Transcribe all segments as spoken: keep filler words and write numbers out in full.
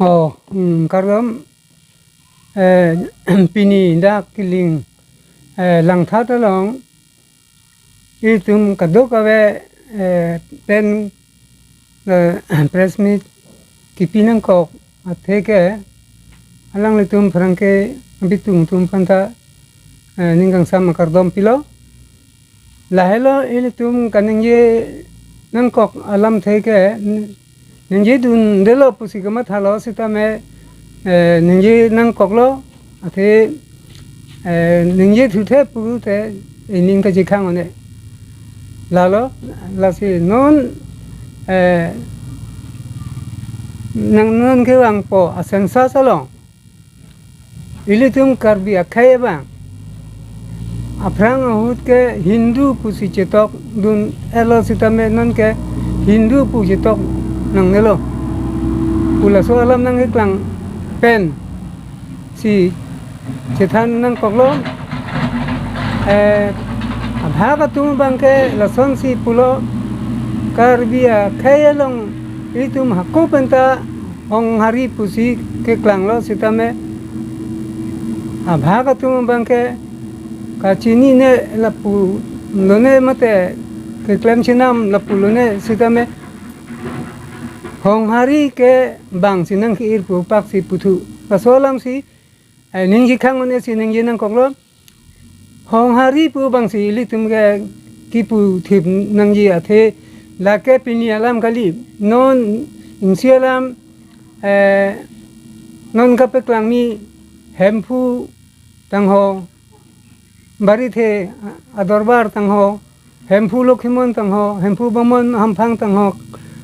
Oh, hmm, kardom, eh, pini dak Kiling, eh, Langthat along, itum kadokave, eh, pen, eh, press meet kipi nangkok atheke, alanglitum pherangke abitung atum aphanta, eh, ning kangsam akardom pilo. Lahelo ilitum kaningje nangkok alamthe ke, ningjedundelo pusi kamathalo sitame, eh, ningje nangkoklo, athe, eh, ningje thuthe pute ining ta chikhang one. Lalo, lasi non, eh, nang non kevangpo a-census along ilitum Karbi akhei abang aphrang ahut ke Hindu pusi chetokdun-elo sitame non ke Hindu pu chetok nangnelo pu laso alam nangkeklang pensi chethan nangkoklo. Eh, abhag atum abang ke lasonsi pulo, Karbi akhei along itum hako penta Honghari pusi keklanglo sitame, abhag atum abang ke kachinine lapu lone mate keklem chenam lapu lone sitame, Honghari ke bangsi nangke-ir pu apaksi puthu. Laso alamsi, eh, ningje khang one si ningje nangkoklo. Honghari pu bangsi ilitum ke kipu thip nangji athe, lake pini alam kali. Non isi alam, eh, non kapeklangmi Hemphu tangho, Barithe Adorbar tangho, Hemphu Lokhimon tangho, Hemphu Bomon Hamphang tangho,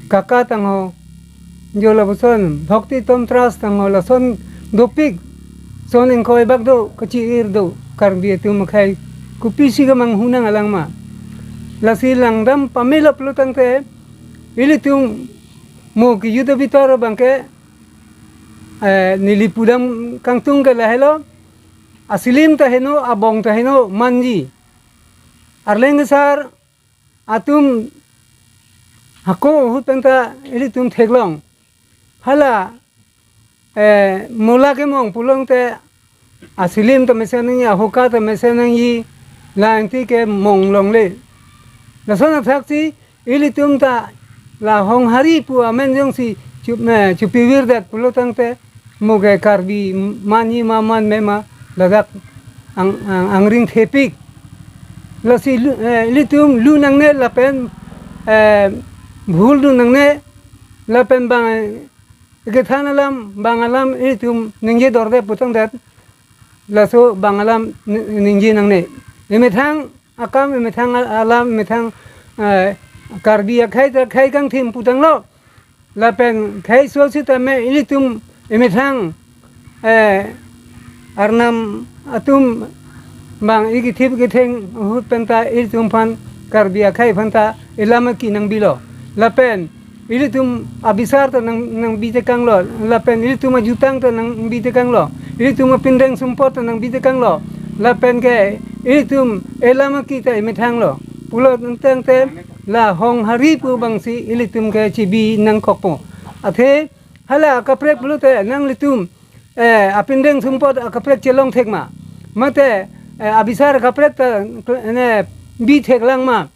Kaka tangho, jo lapuson Bhakti Tom Trust tangho, lason dopik, son ingkoi bak do, kachi-ir do, Karbi atum akhei kopisi kamanghu nang alang ma. Lasi langdam pamelap lo tangte, ilitum mo kejut abitor abang ke, eh, neli pudam kangtung ke lahelo, asilim ta heno, abong ta heno, manji. Arleng asar atum hako ahut penta ilitum theklong. Hala, eh, mula kemong pulote asilim ta mesen nangji, ahoka ta mesen nangji, la-anti ke mong longle. Lason athaksi ilitum ta la Honghari pu amen jongsi chup, eh, chupivirdet pulo tangte, mo ke Karbi manji ma manme ma, ladak ang, ang, angring thepik. Lasi lu, eh, ilitum lu nangne lapen, eh, bhul dun nangne lapen bang, eh, kethan alam, bang alam ilitum ningje dorde putangdet, laso bang alam ni-, ningje nangne. Emethang akam, emethang al-, alam, emethang, eh, Karbi akhei ta khei kangthim putanglo. Lapen khei so sitame ilitum emethang, eh, Arnam atum bang ikithip kitheng ahut penta ilitum aphan Karbi akhei aphanta elam aki nangbilo. Lapen ilitum abisar ta nang, nangbitekanglo. Lapen ilitum ajutang ta nangbitekanglo. Ilitum apindeng sumpot ta nangbitekanglo. Lapen ke ilitum elam aki ta emethanglo. Pulo tangte la Honghari pu bangsi ilitum ke chibi nangkokpo. Athe hala akaprek pulote nanglitum, eh, apindeng sumpot akaprek chelong thek ma? Mate, eh, abisar akaprek ta ne bi theklang ma?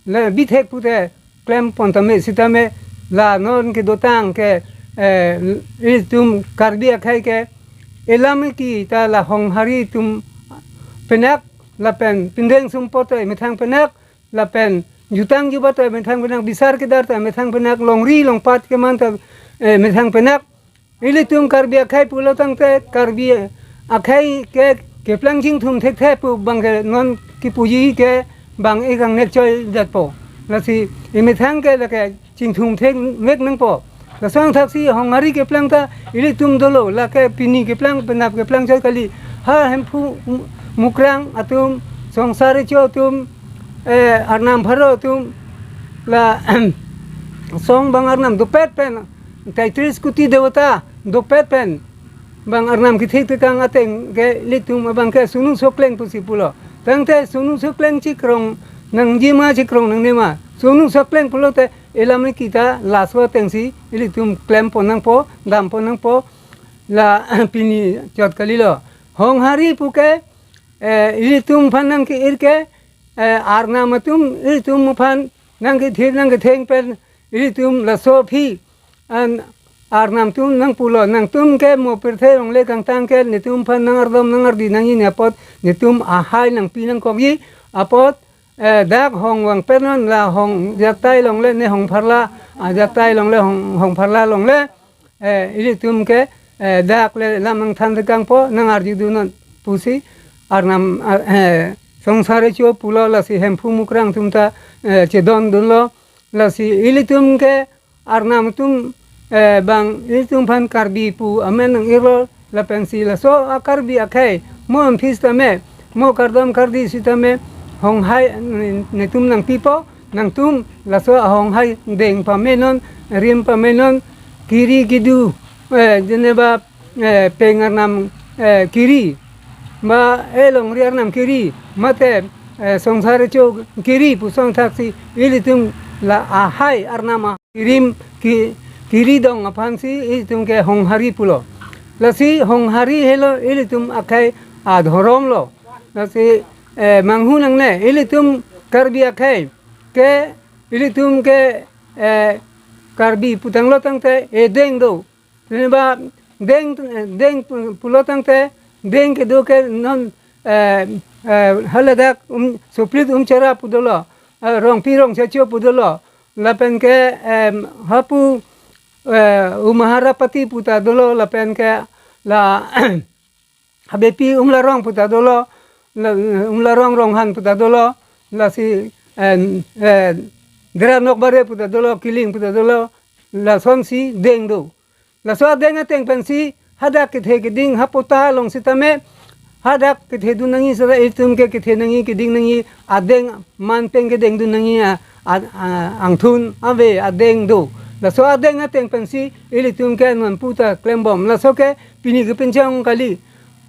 Le bi thek pute klempon tame sitame la non kedotang ke, eh, ilitum Karbi akhei ke elam aki ta la Honghari atum penak lapen pindeng sumpot ta emethang penak lapen jutang jubat ta emethang penak, bisar kedar ta emethang penak, longri longpat keman ta, eh, emethang penak. Ilitum Karbi akhei pulo tangte Karbi akhei ke keplang chingthum thekthe pu bang ke non kipuji ke bang ikang nek choi jatpo. Lasi emethang ke lake chingthum thekvek nangpo. Lason athaksi Honghari keplang ta ilitum dolo, lake pini keplang, penap keplang choi kali. Ha Hemphu Mu-, Mukrang atum, Songsar Recho atum, eh, Arnam Pharo atum, la song bang Arnam dopet pen, Taitrish Koti Devata dopet pen bang Arnam kethektekang ateng ke ilitum abang ke sunu sokleng pusi pulo. Tangte sunu sokleng chikrong nangji ma chikrong nangne ma? Sunu sokleng pulote elam aki ta laso atengsi ilitum klempon nangpo, dampon nangpo. La pini chot kalilo. Honghari puke, eh, ilitum aphan nangke-ir ke, eh, arnam atum ilitum aphan nangkethir nangketheng pen ilitum laso aphi an arnam atum nangpulo, nangtum ke mo pirthe along le kangtang ke netum aphan nangardom nangardi nangji apot netum ahai nangpi nangkokji apot, eh, dak hong vang pen non la hong jatai along le ne hong pharla, ah, jatai along le hong, hong pharla along le, eh, ilitum ke, eh, dak le lam nangthan tekangpo nangarjudun non pusi arnam, ah, eh, Songsar Recho pulo lasi Hemphu Mukrang atum ta, eh, chedondunlo lasi ilitum ke arnam atum, eh, bang ilitum aphan Karbi pu amen nang-irlo lapensi laso a-Karbi akhei mo amphi sitame mo kardom kardi sitame honghai netum nangpipo, nangtum laso ahonghai deng pamenon, rim pamenon, kiri kidu, eh, jeneba, eh, peng arnam, eh, kiri, ba elongri arnam kiri, mate, eh, Songsar Recho kiri pu asong thaksi ilitum la ahai arnam a kirim ki, kiri dong aphansi ilitum ke honghari pulo. Lasi honghari helo ilitum akhei adhorom lo. Lasi, eh, manghu nangne ilitum Karbi akhei ke ilitum ke, eh, Karbi putanglo tangte edeng do. Jeneba deng, deng pulo tangte deng kedo ke non, eh, eh, haladak um, Suprit Umchara pu dolo, eh, Rongpi Rongsecho pu dolo, lapen ke, em, hapu, eh, Umaharapati pu ta dolo, lapen ke la Habepi Umlarong pu ta dolo, la, Umlarong Ronghan pu ta dolo, lasi, eh, eh, Dera Nokbare pu ta dolo, Kiling pu ta dolo, lasonsi deng do. Laso adeng ateng pensi hadak kethe keding ha pota along sitame, hadak kethedun nangji sara ilitum ke kethe nangji keding nangji adeng man pen kedengdun nangji a, a, a, angthun ave adeng do. Laso adeng ateng pensi ilitum ke non pu ta klembom. Laso ke pini kepinchong kali.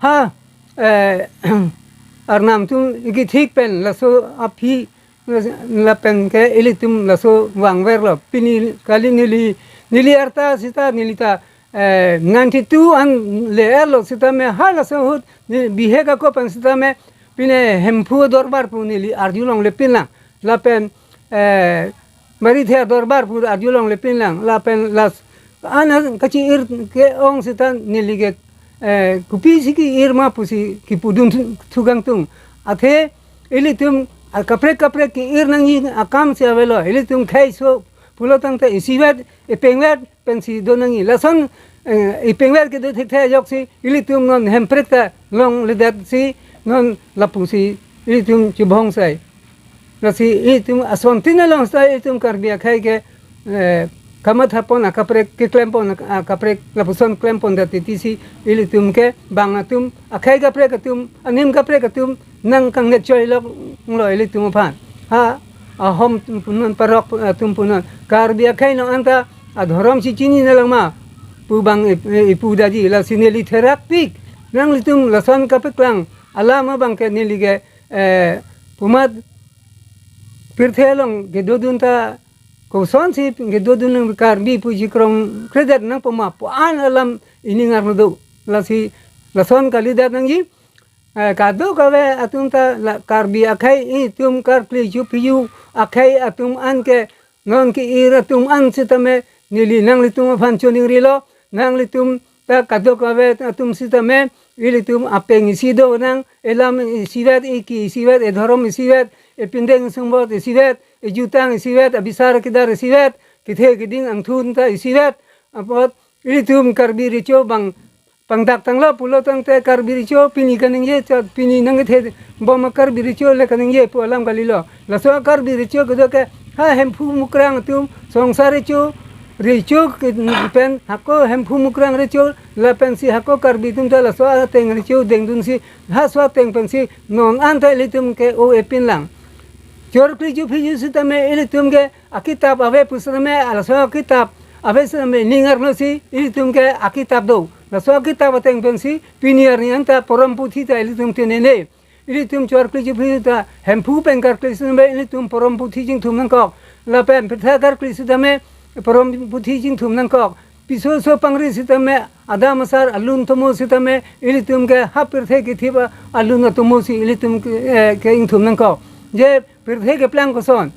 Ha, eh, arnam atum kethik pen laso aphi lapen ke ilitum laso vangverlo. Pini kali neli, neli arta sita neli ta, eh, ninety two an le-erlo sitame ha laso ahut ne bihek ako pen sitame pine Hemphu Dorbar pu neli arjulongle pinlang. Lapen, eh, Marithe Dorbar pu arjulongle pinlang. Lapen las ana kachi-ir ke-ong sita neli ke, eh, kopisi ke-ir ma pusi kipudun thu, thukangtung. Athe ilitum, ah, kaprek kaprek ke-ir nangji akam si avelo. Ilitum kheiso pulo tangte isivet, ipengvet pensi do nangji. Lason, eh, ipengvet kedo thekthe ajoksi ilitum non Hemprek ta longledetsi non lapusi ilitum chibhongsai. Lasi ilitum asontin alongsi ilitum Karbi akhei ke, eh, kamathapon akaprek, keklempon ak-, akaprek, lapuson klempon dati tisi ilitum ke bang atum, akhei kaprek atum, anim kaprek atum nangkangnetchoiloklo ilitum aphan. Ha, ahom punon, parok atum punon. Karbi akhei non anta adhorom si chini nanglang ma pu bang ip-, ipu daji, lasi neli therakpik. Nanglitum lason kapeklang alam abang ke neli ke, eh, pumat pirthe along kedodun ta kosonsi kedodun nang Karbi pu chikrongkredet nangpo ma pu an alam ining armudu. Lasi lason kalidet nangji, eh, kadokave atum ta la Karbi akhei itum karkli chupiyu akhei atum an ke non ke-ir atum an sitame neli nanglitum aphan choningrilo, nanglitum ta kadokave atum sitame ilitum apeng isi do nang, elam isivet, eki isivet, edhorom isivet, epindeng sumbot isivet, ejutang isivet, abisar kedar isivet, kethe keding angthun ta isivet, apot ilitum Karbi Recho bang pangdak tanglo pulo tangte Karbi Recho pini kaningje chot pini nangkethe bom a-Karbi Recho le kaningje pu alam kalilo. Laso a-Karbi Recho kedo ke ha Hemphu Mukrang atum, Songsar Recho, Recho ke pen hako Hemphu Mukrang Recho, lapensi hako Karbi atum ta laso ateng Recho dengdunsi, laso ateng pensi non anta ilitum ke o-e pinlang. Chor kli chupiju sitame ilitum ke akitap ave pu sitame, laso akitap ave sitame ning arlosi ilitum ke akitap do. Laso akitap ateng pensi pini arni anta porom puthi ta ilitum tenene. Ilitum chor kli chupiju ta Hemphu pen karkli sitame ilitum porom puthi chingthum nangkok. Lapen pirthe karkli sitame porom puthi chingthum nangkok. piso so pangri sitame, adam asar alun tomo sitame, ilitum ke ha pirthe kethip alun atomo si ilitum ke, eh, ke ingthum nangkok. Je pirthe keplang koson,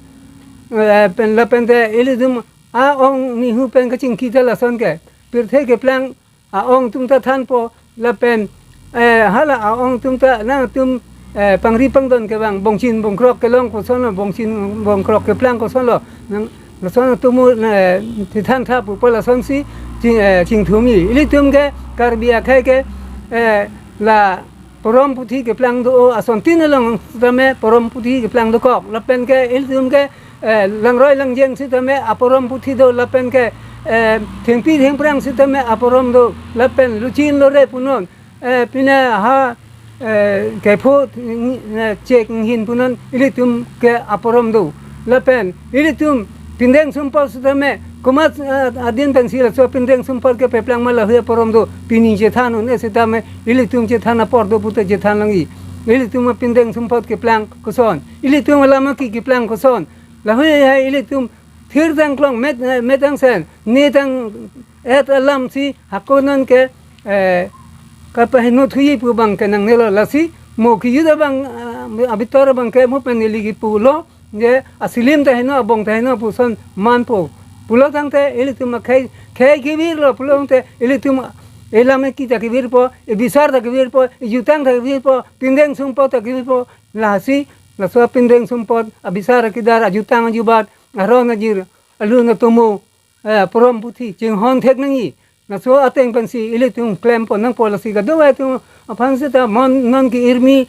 eh, pen lapen te ilitum a-ong nihu pen kachingki ta lason ke. Pirthe keplang a-ong atum ta thanpo lapen, eh, hala a-ong atum ta nangtum, eh, pangri pangdon kevang bongchin bongkrok kelong kosonlo, bongchin bongkrok keplang kosonlo. Nang lason atum, eh, tithan tha pupo lasonsi ching, eh, chingthum-i. Ilitum ke Karbi akhei ke, eh, la porom puthi keplang do ason tin along sitame porom puthi keplang dokok. Lapen ke ilitum ke, eh, langroi langjeng sitame aporom puthi do lapen ke, eh, thengpi thengphrang sitame aporom do lapen luchin lore punon, eh, pine ha, eh, kepho, eh, chek nghin punon ilitum ke aporom do. Lapen ilitum pindeng sumpot sitame komat, eh, adin pensi laso pindeng sumpot ke peplang ma lahei aporom do, pini chethan un-e sitame ilitum chethan apor do pute chethan lang-i. Ilitum pindeng sumpot keplang koson, ilitum alam aki keplang koson. Lahei hai ilitum thir tang klong met, eh, met angsen, ne tang et alam si hako non ke, eh, kapaheno thuji pu bang ke nangnelo, lasi mo kejut abang, ah, abitor abang ke mo pen neli kipulo, je asilim ta heno, abong ta heno puson manpo. Pulo tangte ilitum akhei, khei kevirlo pulo tangte ilitum elam eki ta kevirpo, ebisar ta kevirpo, ejutang ta kevirpo, pindeng sumpot ta kevirpo, lasi laso pindeng sumpot, abisar akedar, ajutang ajubat, aron ajir, alun atomo, eh, porom puthi chinghon thek nangji. Laso ateng pensi ilitum klempo nangpo, lasi kadokave atum aphan sita mon non ke-irmi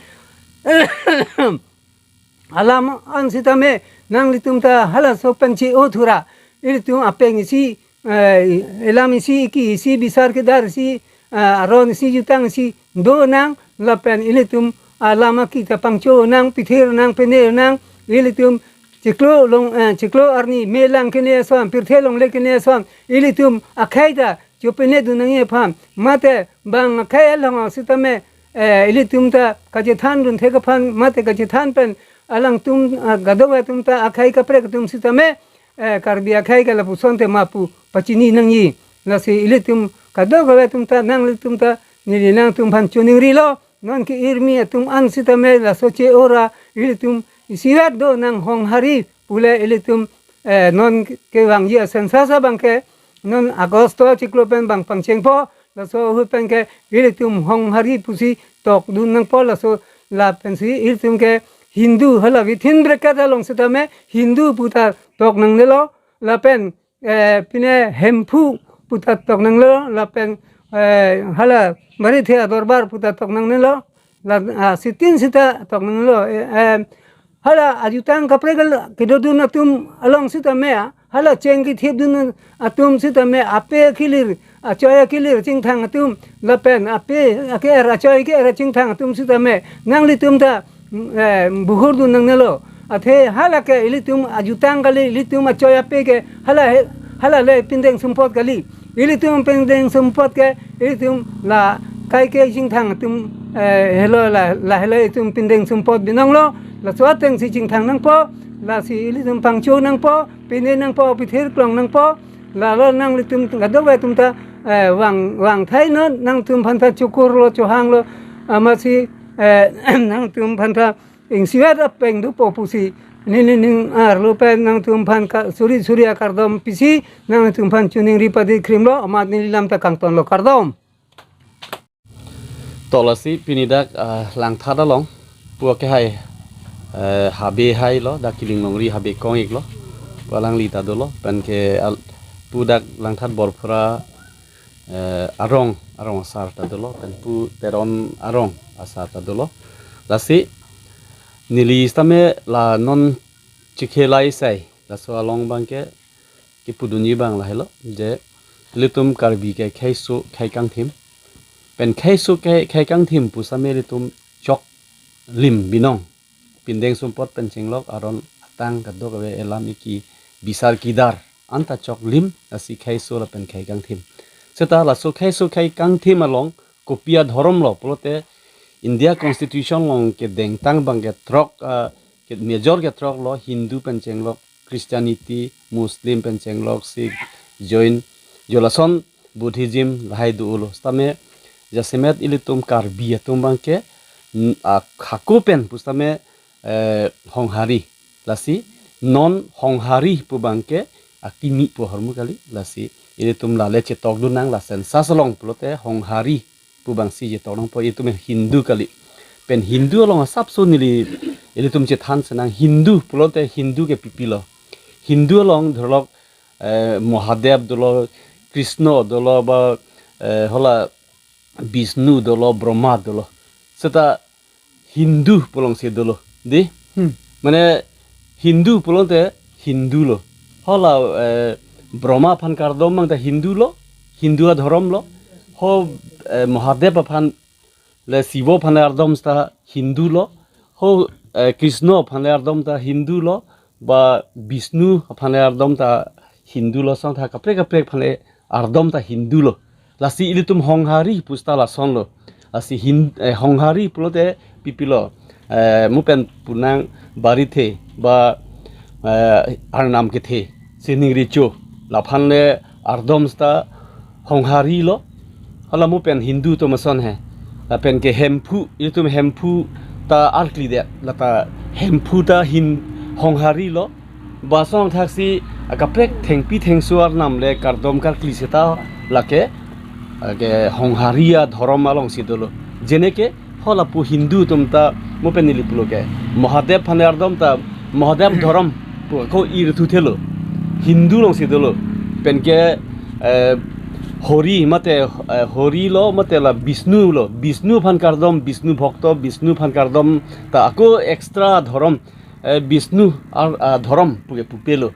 alam an sitame nanglitum ta halaso pen che-o thura. Ilitum apeng isi, eh, elam isi, eki isi, bisar kedar isi, eh, aron isi, jutang isi do nang, lapen ilitum alam aki ta pangcho nang, pithir nang, pene nang, ilitum chiklo long, eh, chiklo arni melang kene ason, pirthe longle kene ason, ilitum akhei ta chopene dun nangji aphan. Mate bang akhei along sitame, eh, ilitum ta kachethan dun thek aphan, mate kachethan pen alangtum, ah, kadokave atum ta akhei kaprek atum sitame, eh, Karbi akhei ke lapuson te ma pu pachini nangji. Lasi ilitum kadokave atum ta, nanglitum ta, neli nangtum aphan choningrilo, non ke-irmi atum an sitame laso che-o ra ilitum isivet do nang Honghari pule ilitum, eh, non kevangji a-census abang ke non August chiklo pen bang pangchengpo, laso ahut pen ke ilitum Honghari pusi tok dun nangpo, laso lapensi ilitum ke Hindu hala within bracket along sitame Hindu pu ta tok nangnelo, lapen, eh, pine Hemphu pu ta tok nangnelo, lapen, eh, hala Barithe Adorbar pu ta tok nangnelo, la, ah, sitin sita tok nangnelo, eh, eh, hala ajutang kaprek al-, kedodun atum along sitame, ah, hala cheng kethip dun atum sitame, ape akilir, achoi akilir chingthang atum, lapen ape ake-er, achoi ake-er chingthang atum sitame nanglitum ta, mm, eh, buhur dun nangnelo. Athe hala ke ilitum ajutang kali, ilitum achoi ape ke hala he, hala le pindeng sumpot kali. Ilitum pindeng sumpot ke ilitum la kaike chingthang atum, eh, helo la, la helo itum pindeng sumpot binonglo, laso atengsi chingthang nangpo, lasi ilitum pangcho nangpo, pine nangpo, pithir klong nangpo, lalo nanglitum kadokave atum ta, eh, vang, vangthai non, nangtum aphan ta chokurlo, chohanglo, amatsi, eh, nangtum aphan ta ingsivet apeng dopo pusi, neli ning arlo pen nangtum aphan ka suri suri akardom pisi, nangtum aphan choningri padi krimlo, amat neli lam ta kangtonlo, kardom. To lasi pini dak, ah, Langthat along pu akehai, eh, habe hailo, dak Kiling Longri habe kong-iklo, pu alangli ta dolo, pen ke al-, pu dak Langthat Borphura, eh, arong, arong asar ta dolo, pen pu Teron arong asar ta dolo. Lasi neli sitame la non chikhelai sai, laso along abang ke kipudunji abang lahelo, je ilitum Karbi ke kheiso khei kangthim. Pen kheiso khei, khei kangthim pu sitame ilitum choklim binong. Pindeng sumpot pen chenglok, aron atang kadokave, elam eki, bisar kedar anta choklim, lasi kheiso lapen khei kangthim. Seta laso kheiso khei kangthim along kopi adhorom lo pulote India Constitution along kedengtang abang ke throk, ah, ke major ke throk lo, Hindu pen chenglok, Christianity, Muslim pen chenglok, Sikh, Jain, jo lason Buddhism lahai do-olo. Sitame jasemet ilitum Karbi atum abangke, n-, a, hako pen pusitame, eh, Honghari. Lasi non Honghari pu abangke akimi pu ahormu kali. Lasi ilitum lale chetok dun nang, la census along pulote Honghari pu abangsi chetok nangpo, itum Hindu kali. Pen Hindu along asapso neli ilitum chethan senang, Hindu pulote Hindu ke pipilo. Hindu along dhorlok, eh, Mahadev dolo, Krishna dolo, ba, eh, hala Vishnu dolo, Brahma dolo. Seta Hindu pu alongsi dolo. Di? Hmm. Mane Hindu pulote Hindu lo. Hala, eh, Brahma aphan kardom abang ta Hindu lo, Hindu adhorom lo. Ho, eh, Mahadev aphan le Shiva aphan le ardom ta Hindu lo. Ho, eh, Krishna aphan le ardom ta Hindu lo. Ba Vishnu aphan le ardom ta Hindu lo, song tha kaprek kaprek aphan le ardom ta Hindu lo. Lasi ilitum Honghari pusita lason lo. Lasi Hin-, eh, Honghari pulote pipilo. Eh, mo pen punang barithe ba, eh, arnam kethe, sining recho. Laphan le ardom sita Honghari lo. Hala mo pen Hindu atum ason he. Lapen ke Hemphu, itum Hemphu ta arklidet. Lata Hemphu ta Hin-, Honghari lo. Ba song thaksi akaprek thengpi thengso arnam le kardom karkli seta lake, lake Honghari adhorom alongsi dolo. Jeneke hala pu Hindu atum ta mo pen neli pulo ke Mahadev aphan le ardom ta Mahadev dhorom pu ko ir thu thelo. Hindu alongsi dolo. Pen ke, eh, Hori mate, eh, Hori lo mate la Vishnu lo. Vishnu aphan kardom, Vishnu bhokto, Vishnu aphan kardom ta ako extra dhorom, eh, Vishnu ar, ah, dhorom puke pupelo.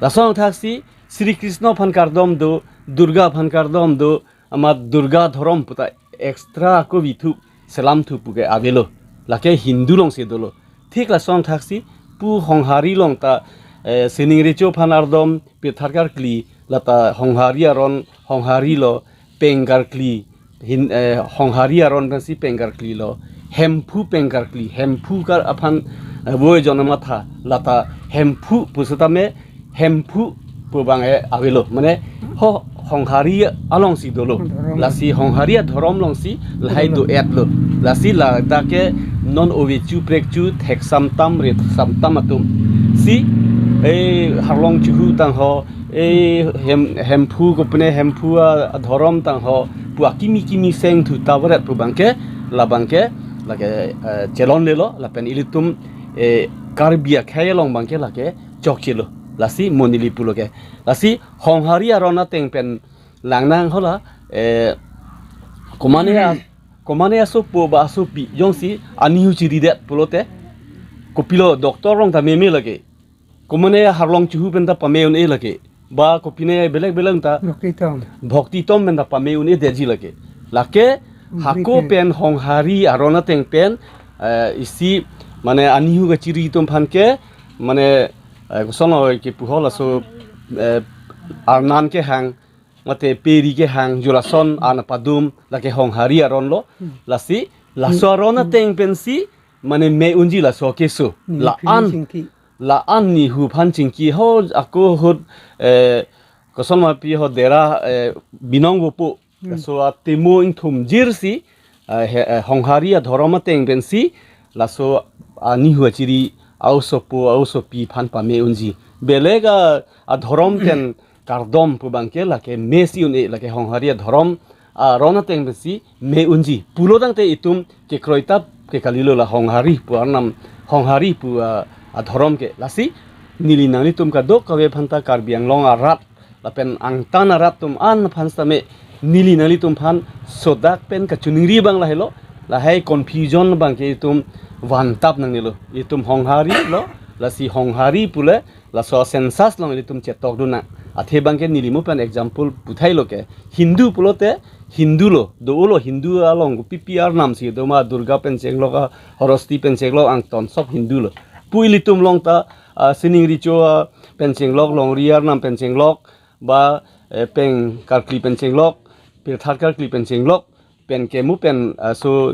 Lason thaksi Sri Krishna aphan kardom do, Durga aphan kardom do, amat Durga dhorom puta extra ako vithu selam thu puke avelo. Lake Hindu alongsi dolo. Thik lason thaksi pu Honghari along ta, eh, sining recho aphan ardom, pirthat karkli, lata Honghari aron, Honghari lo, peng karkli, Hin-, eh, Honghari aron pensi peng karkli lo, Hemphu peng karkli, Hemphu kar aphan, eh, voi jona matha, lata Hemphu pusitame, Hemphu pu abang e avelo. Mane ho Honghari alongsi dolo. Dhorom. Lasi Honghari adhorom alongsi lahai do-et lo. Lasi ladak ke non ove chu prek chu theksam tam retsam tam atum. Si, eh, Harlong Chuhu tang ho, eh, Hem-, Hemphu kopine Hemphu a, adhorom tang ho, pu akimi kimi seng thu ta varet pu abangke, la abangke, lake, eh, chelonlelo, lapen ilitum, eh, Karbi akhei along abangke lake chokchelo. Lasi mo neli pulo ke. Lasi Honghari aron ateng pen langnang hala, eh, komane a, komane asopo ba asopi jongsi anihu chiridet pulote, kopilo doctor along ta meme lake. Komane Harlong Chuhu pen ta pame un-e lake. Ba kopine belek belek ta Bhakti Tom. Bhakti Tom pen ta pame un-edetji lake. Lake hako pen Honghari aron ateng pen, eh, isi mane anihu kachiri atum aphan ke mane, eh, koson oi kepu ho laso, eh, arnan kehang, mate peri kehang, julason an padum, lake Honghari aron lo. Hmm. Lasi, laso aron ateng pensi, mane me unji laso keso. Ni la phi an, chingki. La an nihu aphan chingki ho, ako ahut, eh, koson ma pi ho dera, eh, binong vopo. Hmm. Laso atemo ingthum jirsi, eh, he, eh, Honghari adhorom ateng pensi, laso anihu achiri aosopo, aosopi aphan pame unji. Belek a, adhorom pen kardom pu abangke lake mesi un-e, lake Honghari adhorom aron ateng pensi me unji. Pulo tangte itum kekroi tap ke kalilo la Honghari pu arnam, Honghari pu, ah, adhorom ke. Lasi neli nanglitum kadokave aphan ta Karbi Anglong arat lapen angtan arat atum an aphan sitame neli nanglitum aphan sodak pen kachiningri abang lahelo, lahai confusion abangke itum vantap nangnelo. Itum Honghari lo, lasi Honghari pule, laso census along ilitum chetok dun nang. Athe abangke neli mo pen example puthailo ke. Hindu pulote Hindu lo, do-olo Hindu along kopipi arnam si do ma Durga pen chenglok a, Horosti pen chenglok angton sop Hindu lo. Pu ilitum along ta, ah, sining recho a pen chenglok, longri arnam pen chenglok, ba, eh, peng karkli pen chenglok, pirthat karkli pen chenglok, pen kemo pen, ah, so,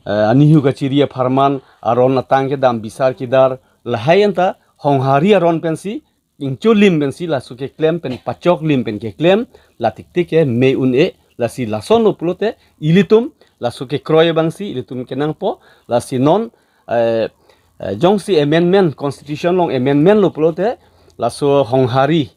eh, anihu kachiri apharman, aron atang kedam bisar kidar, lahai anta Honghari aron pensi ingcho lim pensi laso keklem pen pachok lim pen keklem, la tiktik ke me un-e, lasi lasonlo pulote ilitum laso kekroi abangsi ilitum kenangpo, lasi non eh, eh, jongsi amendment, constitution along amendment lo pulote laso Honghari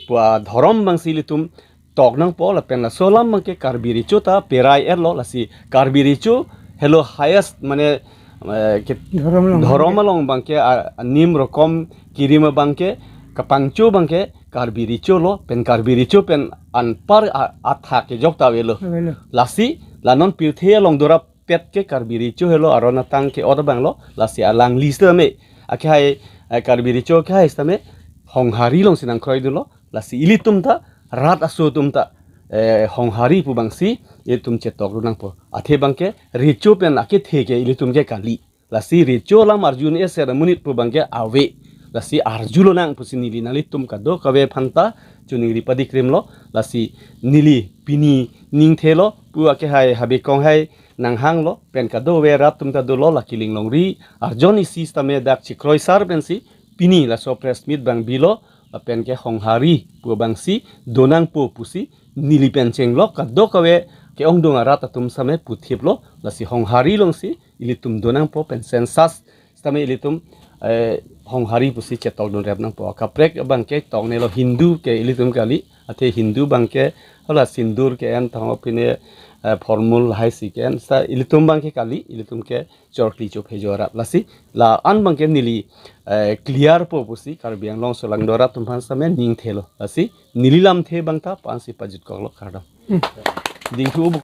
pu adhorom abangsi ilitum tok nangpo, lapen laso alam abangke Karbi Recho ta perai erlo, lasi Karbi Recho helo highest mane eh, ke, Dhorom along dhorom abangke. Along abangke a, anim rokom kirim abangke kapangcho abangke Karbi Recho lo, pen Karbi Recho pen anpar a, athak kejok ta avelo. Avelo. Lasi la non pirthe along dorap pet ke Karbi Recho helo, aron atang ke-ot abang lo, lasi alangli sitame, akehai, eh, Karbi Recho akehai sitame Honghari alongsi nangkroidunlo, lasi ilitum ta, rat aso atum ta, eh, Honghari pu abangsi ilitum chetokdun nangpo. Athe abangke Recho pen akethe ke ilitum ke kali. Lasi Recho alam arju un-e ser amonit pu abangke ave. Lasi arjulonang pusi neli nanglitum kadokave aphanta choningri padikrimlo. Lasi neli pini ningthelo pu akehai Habe Konghai nanghanglo, pen kadokave rat atum ta dolo, la kiling longri arjon isi sitame dak chekroisar pensi pini laso press meet abang bilo, lapen ke Honghari pu abangsi donangpo pusi neli pen chenglok kadokave ke-ongdung arat atum sitame puthiplo, lasi Honghari alongsi ilitum donangpo pen census sitame ilitum eh, Honghari pusi chetokdun rep nangpo. Kaprek abangke toknelo, Hindu ke ilitum kali, athe Hindu abangke hala sindur ke-en thang pine eh, formul haisi ke-en, sita ilitum abangke kali, ilitum ke chorkli chophejo arat. Lasi la-an abangke neli eh, clear po pusi Karbi Anglong solangdo arat atum aphan sitame ningthelo. Lasi neli lamthe abang ta la-ansi pajutkoklo, kardom. Dingthu ubu